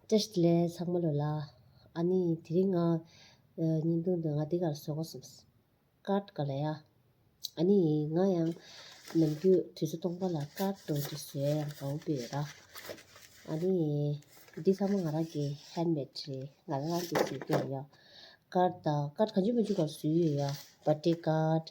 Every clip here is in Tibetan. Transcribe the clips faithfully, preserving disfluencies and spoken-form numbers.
བཀྲ་ཤིས་བདེ་ལེགས་ཚང་མ་ལོ་ལ། ཨ་ནི་དེ་རིང་ང་བརྙན་ཐུང་འདི་ང་འདི་གར་བཟོ་དགོས་བསམས། ཀར་ག་ལ་ཡ། ཨ་ནི་ང་ཡང་ནམ་རྒྱུན་དུས་ཚོད་སྟོང་པ་ལ་ཀར་འདྲ་བོ་འདི་བཟོ་ཡ་ཡང་དགའ་བོ་ཡོད་ར། ཨ་ནི་འདི་ཚང་མ་ང་རང་གི་ཧན་མེད་རེད། ང་རང་རང་གིས་བཟོས་ཀྱི་ཡོད་ཡ། ཀར་དང་ཀར་གང་བྱུང་མང་བྱུང་ག་བཟོས་ཡོད་ཡ། བར་ཌེ་ཀར།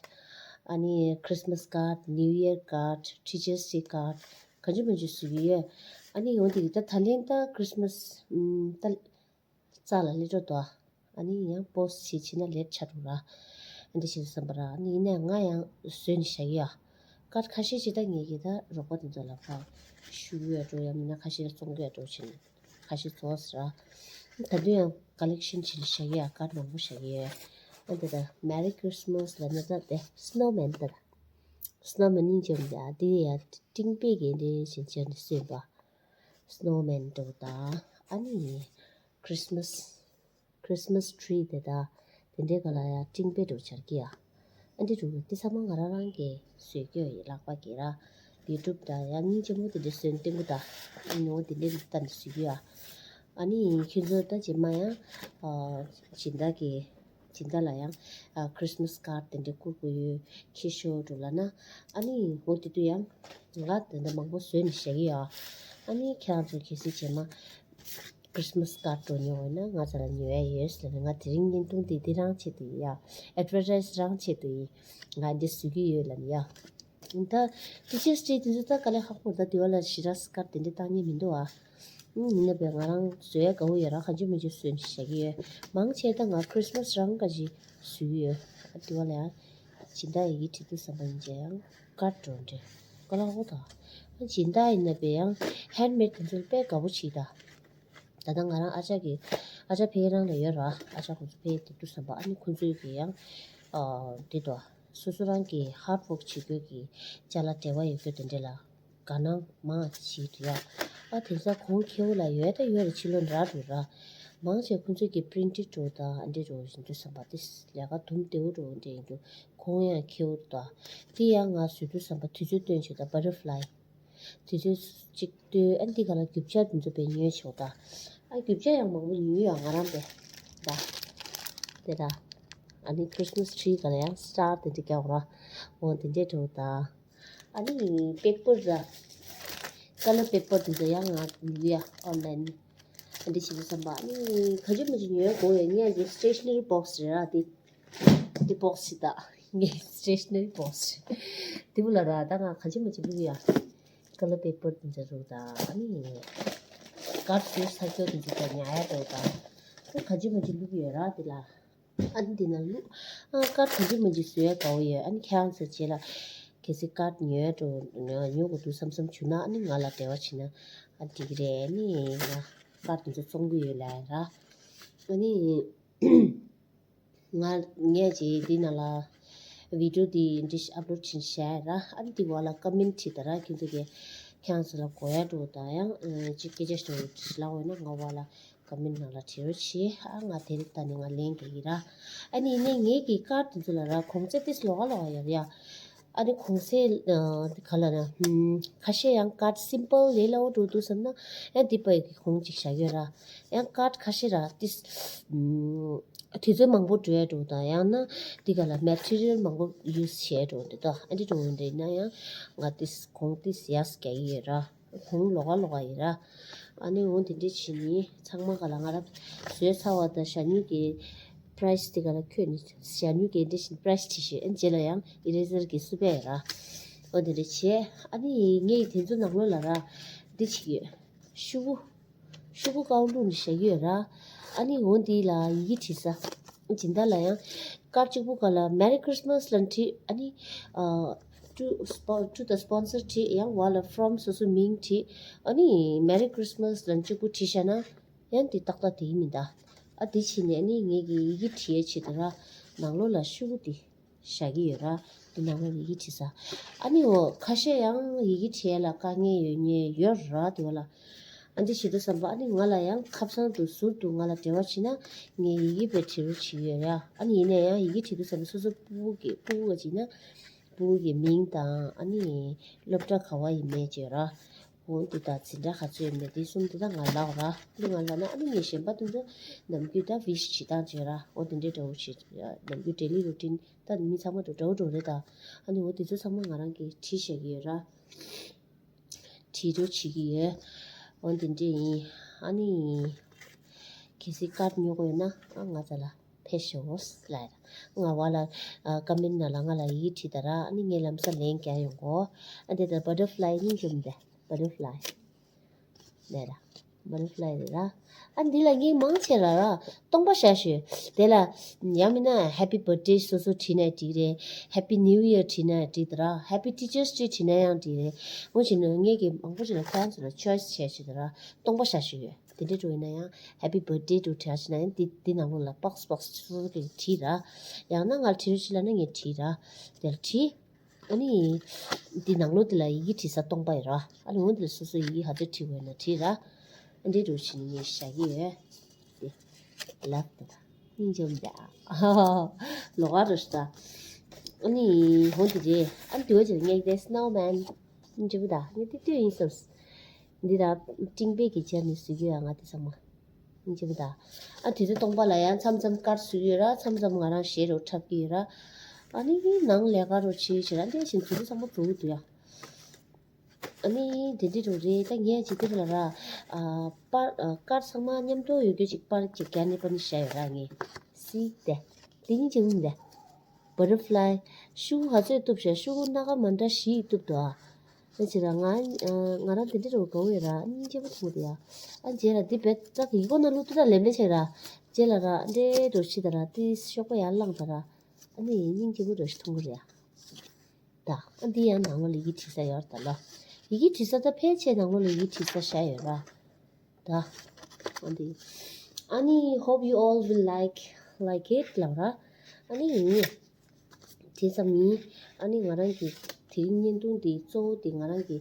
ཨ་ནི་ཁྲིས་མས་ཀར། ནིའུ་ཡར་ཀར། ཊི་ཅར་སི་ཌེ་ཀར། གང་བྱུང་མང་བྱུང་བཟོས་ཀྱི་ཡོད། ཨ་ནི་འོ་འདི་གི་ད་ད་ལན་ད་ཁྲིས་མས་ཨམ་ད་རྩ་ལ་སླེབས་འགྲོ་འདུག་ཨ་ནི་ཡང་པོ་སི་ཊི་བྱེད་ཕྱིན་ན་ལེཊ་ཆགས་འགྲོ་ར། ཨ་འདི་བྱེད་དུས་ཙམ་པ་ར། ཨ་ནི་ཡིན་ནའང་ང་ཡང་བཟོས་ནས་བཞག་གི་ཡ། ཀར་ཁ་ཤས་ཅིག་ད་ངེད་ཀྱི་ད་རོགས་པ་དེ་ཚོ་ལ་ཕར་ཞུ་གི་ཡོད་འགྲོ། ཡང་མིན་ན་ཁ་ཤས་ལ་བཙོང་གི་ཡོད་འགྲོ་བྱས་ནས། ཁ་ཤས་བཟོས་ཟེར་ར། ད་དུང་ཡང་ཀ་ལེག་ཤན་བྱས་ནས་བཞག་གི་ཡ། ཀར་མང་པོ་བཞག་གི་ཡོད། ཨ་འདི་ད་མེ་རི་ཁྲིས་མས་ལབ་ན་ད་དེ་སི་ནོ་མེན་ད་ད། སི་ནོ་མེན་སྙིང་རྗེ་མོ་འདི་ཡ། འདི་ཡ་སྤྲིན་པའི་གི་འདི་བཞིན་བྱས་ནས་བཟོས་པ། སི་ནོ་མེན་འདྲ་བོ་དང་། ཨ་ནི་ཁྲིས་མས། ཁྲིས་མས་ཊི་རི་དེ་དག་དེ་འདྲའི་སྒང་ལ་ཡང་སྤྲིན་པའི་འགྲོ་འཆར་གྱི་ཡ། ཨ་འདི་འགྲོ་གི་དེ་ཚང་མ་ང་རང་རང་གིས་བཟོས་ཀྱི་ཡོད་ཡིན། ལག་པ་གིས་ར། ཡུ་ཊུབ་དང་ཡང་སྙིང་རྗེ་མོ་དེ་འདྲའི་བཟོས་ནས་སྟོན་གི་ད། ཨ་ནི་འོ་དེ་འདྲའི་ལྟ་ནས་བཟོས་ཀྱི་ཡ། ཨ་ནི་ཁྱོད་ཚོ་ད་རྗེས་མ་ཡང་ཨ་སྦྱིན་བདག་གི་སྦྱིན་བདག་ལ་ཡང་ཨ་ཁྲིས་མས་ཀར་དེ་འདྲའི་བསྐུར་དགོས་ཡོད། ཁྱེད་ཤོག་འགྲོ་ལབ་ན། ཨ་ནི་འོ་དེ་དུས་ཡང་ང་དེ་འདྲ་མང་པོ་བཟོས་ནས་བཞག་གི་ཡ། ཨ་ནི་ཁྱེད་རང་ཚོ་གལ་སྲིད་རྗེས་མ་ཁྲིས་མས་ཀར་འདྲ་བོ་ཉོ་འོས་ན་ང་ཚོ་ལ་ཉོ་ཡ་ཡོད་ཟེར་ནས། ང་དེ་རིང་བརྙན་ཐུང་འདི་འདི་རང་ཆེད་དུ་ཡིན་ཡ། ཨེ་ཌ་ཝར་ཊའི་ཛི་རང་ཆེད་དུ་ཡིན། ང་འདི་བཟོ་གི་ཡོད་ལབ་ནས་ཡ། ད་ཊི་ཅར་སི་ཌེ་དེ་ཚོ་ད་དཀའ་ལས་ཁག་པོ་རེད། ད་དེ་བ་ལ་ཞེ་དྲག་ཀར་དེ་འདྲ་བཏང་མཁན་མི་འདུག་ཨ། ཨུམ། ཡིན་ན་བས་ང་རང་བཟོ་ཡ་དགའ་བོ་ཡོད་ར། གང་བྱུང་མང་བྱུང་བཟོས་ནས་བཞག་གི་ཡོད། མང་ཆེ་ད་ང་ཁྲིས་མས་རང་ག་ཅིག་བཟོ་གི་ཡོད། ཨ་དེ་བ་ལ་ཡང་སྦྱིན་བདག་ཡི་གེ་བྲིས་དུས་ཙམ་པ་ཡིན་ཙང་ཡང་ཀར་འདྲ་བོ་འདྲ་དཀའ་ལས་ཁག་པོ་ད། ཨ་སྦྱིན་བདག་ཡིན་ན་བས་ཡང་ཧན་མེད་དེ་ཚོ་དཔེ་དགའ་བོ་བྱེད་ད། ད་ལྟ་ང་རང་ཨ་ཅག་གི་ཨ་ཅག་ཕ་གི་རང་ལ་ཡོད་ར། ཨ་ཅག་ཁོང་ཚོ་ཕ་གི་དེ་དུས་ཙམ་པ་ཨ་ནི་ཁོང་ཚོའི་གི་ཡང་ཨ་དེ་དོ་སོ་སོ་རང་གི་ཧར་ཌི་ཝོརཀ་བྱེད་རྒྱུ་གི་ཅ་ལག་འབྲེལ་བ་ཡོད་རྒྱུ་དེ་འདྲ་ལ་དགའ་སྣང་མང་ཞིག་རེད་ཡ། ཨ་དེང་སང་གོང་ཁེ་པོ་ལ་ཡོད་ད་ཡོད་རེད། ཕྱི་ལོགས་འདྲ་འགྲོ་ར། མང་ཆེ་ཁོང་ཚོའི་གི་པི་རིན་ཊི་འདྲ་བོ་དང་ཨ་འདྲ་འདྲ་བོ་བཞིན་དུས་ཙམ་པ་དེ་ལས་ཀ་དུམ་བདེ་བོ་འདྲ་བོ་འདྲ་ཡིན་དུས་གོང་ཡང་ཁེ་པོ་འདུག་དེ་ཡང་ང་བཟོས་དུས་ཙམ་པ་དུས་ཚོད་བཏོན་བྱས་ད་བ་ཊར་ཕ་ལའི། དེ་ཚོ་གཅིག་ལྟོས། ཨ་འདི་ག་ལ་རྒྱུ་ཆ་དེ་ཚོ་དཔེ་ཉོས་ཆོག་ད། ཨ་རྒྱུ་ཆ་ཡང་མང་པོ་ཉོས་ཡོད་ང་རང་དཔེ་ད། དེ་ད། ཨ་ནི་ཁྲིས་མས་ཊི་རི་ག་ལ་ཡང་སི་ཊར་དེ་འདྲ་རྒྱག་ར། འོ་དེ་འདྲ་འདྲ་བོ་ད། ཨ་ནི་པེ་པར་ད། ཀ་ལར་པེ་པར་དེ་ཚོ་ཡང་ང་ཉོས་ཡ་ཨོན་ལའིན་ནས། ཨ་འདི་བྱེད་དུས་ཙམ་པ་ཨ་ནི་ག་ཅི་མ་ཅི་ཉོས་དགོས་ཡ། ངས་འདི་སི་ཊེ་ཤ་ན་རི་བོག་སི་རེད་ར་དེ། འདི་བོག་སི་ཞིག་ད། ངའི་སི་ཊེ་ཤ་ན་རི་བོག་སི་རེད། འདི་བོ་ལ་ར་ད་ང་ག་ཅི་མ་ཅི་བླུགས་ཡ། ཀ་ལར་པེ་པར་དེ་ཚོ་རུ་ད། ཨ་ནི་ཀར་ཌི་བཟོས་ཚར་ཁྱོད་དེ་ཚོ་ད་ཉར་ཡ་འདྲ་བོ་ད། ཨ་ག་ཅི་མ་ཅི་བླུགས་ཡོད་ར་དེ་ལ། ཨ་ནི་དེ་ན་བླུགས། ཨ་ཀར་ཌི་ག་ཅི་མ་ཅི་བཟོ་ཡ་དགའ་བོ་ཡོད། ཨ་ནི་ཁྱེད་རང་ཚོ་རྗེས་ལ་གལ་སྲིད་ཀར་ཌི་ཉོ་ཡ་འདྲ་བོ་ཉོ་དགོས་འདུག་བསམ་བསམ་བྱུང་ན་ཨ་ནི་ང་ལ་འབྲེལ་བ་བྱེད་ན་ཨ་འགྲིག་གི་རེད། ཨ་ནི་ང་ཀར་ཌི་དེ་ཚོ་བཙོང་གི་ཡོད་ལབ་ཡ་ར། ཨ་ནི། ང་ངས་ཅིག་འདི་ནང་ལ་བི་ཌི་ཡོ་འདི་འདི་ཨབ་ལོཌ་བྱིན་བཞག་ར། ཨ་ནི་འདི་འོག་ལ་ཀོ་མེན་ཊི་བྲིས་དང་ར། ཁྱེད་ཚོ་གི་ཁྱེད་རང་ཚོ་ལ་དགོས་ཡ་འདྲ་བོ་དང་ཡང་ཅིག་སྐད་ཆ་འདྲ་བོ་དྲིས་ལན་འོས་ན་ང་འོག་ལ་ཀོ་མེན་ཊི་ནང་ལ་བྲིས་རོགས་བྱེད། ཨ་ང་དེ་རིང་ལྟ་ནས་ང་ལན་རྒྱག་གི་ར། ཨ་ནི་ཡིན་ནའི་ངའི་གི་ཀར་ཌི་དེ་ཚོ་ལ་ར་གོང་ཚད་ཏིས་ལོགས་ཀ་ལོགས་ཀ་ཡོད་རེད་ཡ། ཨ་ནི་གོང་ཚད་ཨ་ག་ལབ་ན་ཧུམ་ཁ་ཤས་ཡང་ཀར་ཌི་སིམ་པལ་ལས་སླ་བོ་འདྲ་བོ་འདུག་བསམ་ན་ཡང་འདི་པའི་གི་གོང་ཅིག་བཞག་ཡོད་ར། ཡང་ཀར་ཌི་ཁ་ཤས་ར་ཏིས་ཨུམ་དུས་ཚོད་མང་པོ་འགྲོ་ཡ་འདྲ་བོ་དང་ཡང་ན་འདི་ག་ལ་མེ་ཊི་རི་ཡལ་མང་པོ་ཡུ་སི་བྱས་འདྲ་བོ་འདི་དག་ཨ་འདི་འདྲ་བོ་འདི་ཡིན་ན་ཡང་ང་ཏིས་གོང་ཏིས་ཡར་རྒྱག་གི་ཡོད་ར། གོང་ལོགས་ཀ་ལོགས་ཀ་ཡིན་ར། ཨ་ནི་འོ་དེ་འདྲ་བྱས་ནས་ཚང་མ་ག་ལ་ང་རང་བཟོས་ཚར་བ་དང་ཞ་ཉུལ་གྱི་པ་རའི་སི་དེ་ག་ལ་འཁོད་ནས་ཞ་ཉུལ་གྱི་འདི་བཞིན་པ་རའི་སི་བྲིས་ཤིག་ཨ་ནི་རྗེས་ལ་ཡང་ཨི་རེ་ཟར་གྱིས་བསུབ་པ་ཡིན་ར། འོ་དེ་འདྲ་བྱས། ཨ་ནི་ངས་དེ་ཚོ་ནང་ལོགས་ལ་ར་འདི་བྱེད་ཀྱི་ཡོད། ཤོག་གུ། ཤོག་གུ་དཀར་པོ་བླུགས་ནས་བཞག་གི་ཡོད་ར། ཨ་ནི་འོ་འདི་ལ་ཡི་གེ་བྲིས་ས། སྦྱིན་བདག་ལ་ཡང་ཀར་ཌི་གཅིག་པུ་སྒང་ལ་Merry Christmas ལབ་བྲིས། ཨ་ནི་ཨ་to spo- to the sponsor བྲིས། ཡང་འོག་ལ་from སོ་སོ་མིང་བྲིས། ཨ་ནི་Merry Christmas ལབ་གཅིག་པུ་བྲིས་བཞག་ན་ཡང་འདི་ཏག་ཏག་དེ་ཡིན་མིན་ད། ཨ་འདི་བྱས་ནས་ཨ་ནི་ངེད་ཀྱིས་ཡི་གེ་བྲིས་ཡ་ཆེད་དུ་ར་ནང་ལོགས་ལ་ཤོག་གུ་འདི་བཞག་གི་ཡོད་ར། འདི་ནང་ལོགས་ལ་ཡི་གེ་བྲིས་ས། ཨ་ནི་འོ་ཁ་ཤས་ཡང་ཡི་གེ་བྲིས་ཡ་ལ་དཀའ་ངལ་ཡོད་མཁན་ཡོད་ར། དེ་བ་ལ། ཨ་འདི་བྱེད་དུས་ཙམ་པ་ཨ་ནི་ང་ལ་ཡང་ཁ་སང་དུ་ཟུར་དུ་ང་ལ་འབྲེལ་བ་བྱེད་ན་ངས་ཡི་གེ་དཔེ་བྲིས་རོགས་བྱེད་ཀྱི་ཡོད་ར། ཨ་ནི་ཡིན་ན་ཡང་ཡི་གེ་བྲིས་དུས་ཙམ་པ་སོ་སོ་སྤུ་གུ་གི་སྤུ་གུ་ག་བྱེད་ན་སྤུ་གུ་གི་མིང་དང་ཨ་ནི་སློབ་གྲྭ་ག་བ་ཡིན་མིན་བྱས་ར། འོ་འདི་དང་འཛིན་གྲྭ་ག་ཚོད་ཡོད་མེད་དེ་གསུམ་དེ་དག་ང་ལབ་ར། འདི་ང་ལབ་ན་ཨ་ནི་ངས་གཞན་པ་དེ་ཚོ་ནམ་རྒྱུན་ད་ཝིཤ་བྱེད་སྟངས་བྱེད་ར། འོ་དེ་འདྲའི་འདྲ་བོ་བྱེད་ནམ་རྒྱུན་ཌེ་ལི་རུ་ཊིན་ད་མི་ཚང་མ་འདྲ་འདྲ་བོ་འདྲ་བོ་རེད་ད། ཨ་ནི་འོ་དེ་ཚོ་ཚང་མ་ང་རང་གིས་བྲིས་བཞག་གི་ཡོད་ར། བྲིས་འགྲོ་བྱེད་ཀྱི་ཡོད། འོ་འདི་འདྲ་ཡིན། ཨ་ནི་གལ་སྲིད་ཀར་ཌི་ཉོ་དགོས་ཡོད་ན་ཨ་ང་ཚ་ལ་ཕེབས་ཤོག་ལབ་ར། ང་བ་ལ་ཨ་ཀོ་མེན་ཊི་ནང་ལ་ང་ལ་ཡི་གེ་བྲིས་ད་ར། ཨ་ནི་ངས་ལམ་སང་ལན་རྒྱག་ཡོང་གོ། ཨ་འདི་ལྟར་བ་ཊར་ཕ་ལའི་སྙིང་རྗེ་མོ་འདི་བ་ཊར་ཕ་ལའི་ལབ་ར། བ་ཊར་ཕ་ལའི་རེད་ར། ཨ་འདི་ལ་ངས་མང་ཆེ་ལ་ར་སྟོང་པ་བཞག་ཤོད། དེ་ལ་ཡང་མིན་ན་ཧེ་པི་བར་ཐ་ཌེ་སོ་སོ་བྲིས་ན་འགྲིག་རེད། ཧེ་པི་ནིའུ་ཡར་བྲིས་ན་འགྲིག་ད་ར། ཧེ་པི་ཊི་ཆར་སི་ཌེ་བྲིས་ན་ཡང་འགྲིག་རེད། འོ་བྱས་ན་ངས་ཀྱི་མང་པོ་ཞིག་ལ་ཁྱེད་རང་ཚོ་ལ་ཆོའི་སི་བྱས་ཤོད་ད་ར། སྟོང་པ་བཞག་ཤོད་ཡོད། དེ་འདྲའི་འགྲོ་ཡིན་ན་ཡང་ཧེ་པི་བར་ཐ་ཌེ་འགྲོ་བྲིས་ཡ་བྱས་ན་ཡང་འདི་འདི་ནང་ལོགས་ལ་པོག་སི་པོག་སི་སོ་སོ་གི་བྲིས་ར། ཡང་ན་ང་ལ་བྲིས་རོགས་བྱེད་ལབ་ན་ངས་བྲིས་ར། དེ་ལ་བྲིས། ཨ་ནི། འདི་ནང་ལོགས་འདི་ལ་ཡི་གེ་བྲིས་ས་སྟོང་པ་ཡོད་ར། ཨ་ནི་འོ་འདི་ལ་སོ་སོ་ཡི་གེ་ག་ཚོད་བྲིས་དགོས་ན་བྲིས་ར། ཨ་འདྲའི་འགྲོ་བྱེད་ནི་ངས་བཞག་གི་ཡོད། དེ། ལབ་ད། སྙིང་རྗེ་མོ་འདི་ཨ། ལོག་ག་འགྲོ་ཤི་ད། ཨ་ནི། འོ་འདི་རེད། ཨ་འདི་འོ་ཅིག་ངས་དེ་སི་ནོ་མན། སྙིང་རྗེ་མོ་ད། ངས་དེ་ལྟོས་ཡིན་བསམས། འདི་ད། ཀྲིང་པེ་གི་ཆ་ནས་བཟོས་ཀྱི་ཡོད་ང་དེ་ཚང་མ། ཡིན་གྱི་མི་གདའ། ཨ་དེ་ཚོ་སྟོང་པ་ལ་ཡང་མཚམས་མཚམས་དཀར་བཟོ་གི་ཡོད་ར། མཚམས་མཚམས་ང་རང་ཞེ་རུ་འཁྲབ་ཀྱི་ཡོད་ར། ཨ་ནི་ནང་ལས་ཀ་རུ་བྱེད་བྱེད་ར་འདི་བཞིན་དུ་ཚང་མ་བཟོ་གི་འདུག་ཡ། ཨ་ནི་དེ་འདྲ་རུ་རེད། ད་ངས་ཅིག་དེ་ལ་ར། ཨ་པར་ཨ་དཀར་ཚང་མ་མཉམ་དུ་ཡོད་རྒྱུ་ཅིག་པར་ཅིག་རྒྱག་ནས་པར་ནི་བཞག་ཡོད་ར་ངས། སི་དེ། དེ་ཡིན་གྱི་མི་གདའ། བ་ཊར་ཕ་ལའི། ཤུ་གུ་ག་ཚོད་གཏུབ་ཤག་ཤུ་གུ་སྣ་ཁ་མ་འདྲ་བཞི་གཏུབ་འདུག་ཨ། ཨ་ཅེ་ར་ང་ང་རང་དེ་འདྲ་རུ་གོ་ཡོད་ར། སྙིང་རྗེ་མོ་མཐོང་གི་ཡ། ཨ་རྗེས་ལ་འདི་བེད་ཙག་གི་ཡི་གོ་ན་ལུ་ཏི་ད་ལེབ་ལེ་ཆེ་ར། རྗེས་ལ་ར་འདྲེ་རུ་ཤི་ད་ར་ཏི་ཤོག་པ་ཡར་བླངས་ད་ར། ཨ་ནི་སྙིང་རྗེ་མོ་རུ་ཤི་མཐོང་གི་རེད་ཡ། ད་ཨ་འདི་ཡང་ནང་ལོགས་ལ་ཡི་གེ་བྲིས་ས་ཡོད་ར་ད་ལོ། ཡི་གེ་བྲིས་ས་ད་ཕལ་ཆེར་ནང་ལོགས་ལ་ཡི་གེ་བྲིས་ས་བཞག་ཡོད་ར། ད། ཨ་ནི། ཨ་ནི་hope you all will like like it ལབ་ར། ཨ་ནི་ཡིན། དེ་ཙམ་ཡིན། ཨ་ནི་ང་རང་གི་དེ་རིང་བརྙན་ཐུང་འདི་གཙོ་བོ་དེ་ང་རང་གི་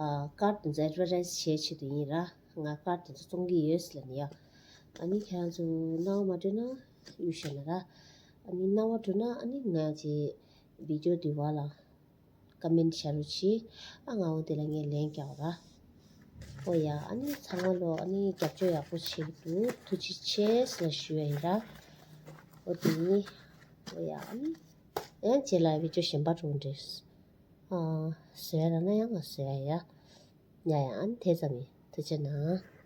ཨ་ཀར་དེ་ཚོ་ཨེ་ཌ་ཝར་ཊའིཛ་བྱེད་ཆེད་དུ་ཡིན་ར། ང་ཀར་དེ་ཚོ་བཙོང་གི་ཡོད་ཟེར་ལབ་ནི་ཡ། ཨ་ནི་ཁྱེད་རང་ཚོ་སྣང་བ་མ་འགྲོ་ན་གཡུག་བཞག་ན་ར། ཨ་ནི་སྣང་བ་འགྲོ་ན་ཨ་ནི་ང་ཅི་བི་ཌི་ཡོ་འདི་བ་ལ། ཀོ་མེན་ཊི་བྱ་རོགས་བྱེད། ཨ་ང་འོ་དེ་ལ་ངས་ལན་རྒྱག་ར། ཨོ་ཡ་ཨ་ནི་ཚང་མ་ལོ་ཨ་ནི་རྒྱབ་སྐྱོར་ཡག་པོ་བྱེད་ཀྱི་འདུག་ཐུགས་རྗེ་ཆེ་ཟེར་ཞུ་ཡ་ཡིན་ར། ཨོ་དེ་ནི། ཨོ་ཡ་ཨ་ནི། ཡང་རྗེས་ལ་བི་ཌི་ཡོ་གཞན་པ་འགྲོ་འདྲེས། ཨ་བཟོས་ར་ན་ཡང་ང་བཟོས་ཡ་ཡ། ཡ་ཡ་ཨ་ནི་དེ་ཙམ་ཡིན། ཐུགས་རྗེ་གནང་།